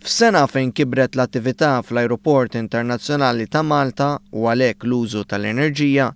F'sena fejn kibret l-attività fl-Ajruport Internazzjonali ta' Malta u għalhekk l-użu tal-enerġija,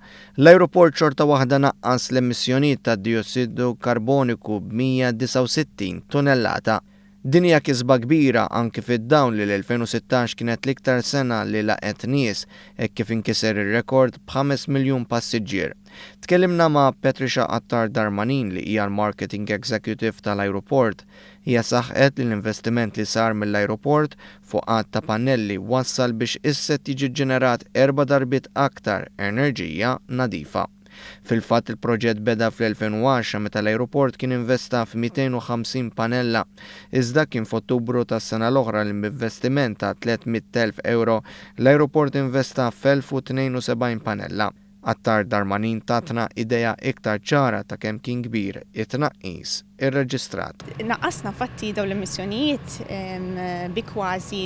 l-ajruport xorta waħda naqqas l-emissjonijiet ta' diossidu karboniku b'169 tunellata. Din hija kisba kbira anki fid-dawl li l-2016 kienet l-iktar sena li laqgħet nies hekk kif inkiser ir-rekord b'ħames miljun passiġġier. Tkellimna ma' Patricia Attard Darmanin li hija l-Marketing Executive tal-ajruport. Hija saħqet li l-investiment li sar mill-ajruport fuq għadd ta' pannelli wassal biex issa qed jiġi ġġenerat erba' darbiet aktar enerġija nadifa. Fil-fatt il-proġett beda fl-2010 meta l-ajruport kien investa f'250 panella. Iżda kien f'Ottubru tas-sena l-oħra li b'investiment ta' 300,000 ewro l-ajruport investa f'1,072 panella. Attard Darmanin tatna idea iktar ċara ta' kemm kien kbir it-tnaqqis irreġistrat. Naqqasna fatti dawn l-emissjonijiet bi kważi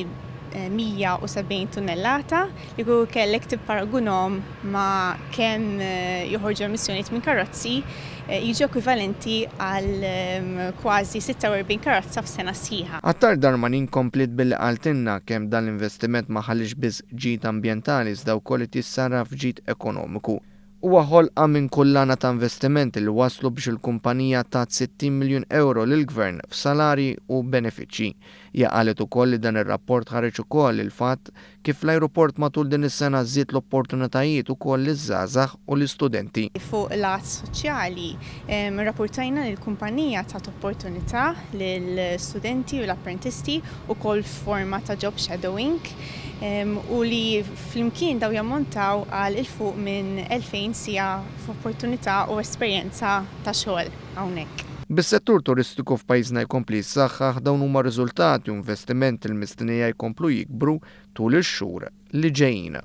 170 tunnellata li kieku kellek tipparagunhom ma' kemm joħorġu emissjonijiet minn karozzi jiġu ekwivalenti għal kważi 46 karozza f'sena sħiħa. Attard Darmanin kompliet billi qaltilna kemm dan l-investiment ma ħalliex biss ġid ambjentali iżda wkoll qed jissarraf f'ġid ekonomiku. Huwa ħolqa minn kullana ta' investimenti li wasslu biex il-kumpanija tat 60 miljun ewro lill-Gvern f'salarji u benefiċċji. Hija qalet ukoll li dan ir-rapport ħareġ ukoll il-fatt kif l-ajruport matul din is-sena żied l-opportunitajiet ukoll liż-żgħażagħ u l-istudenti. Fuq lat soċjali, rrappurtajna li l-kumpanija tat opportunità lil studenti u l-apprentisti ukoll f'forma ta' job shadowing u li flimkien dawn jammontaw għal 'il fuq minn 2,000 siegħa f'opportunità u esperjenza ta' xogħol hawnhekk. Bis-settur turistiku f'pajjiżna jkompli jissaħħaħ, dawn huma riżultati u investimenti li mistennija jkomplu jikbru tul ix-xhur li ġejjin.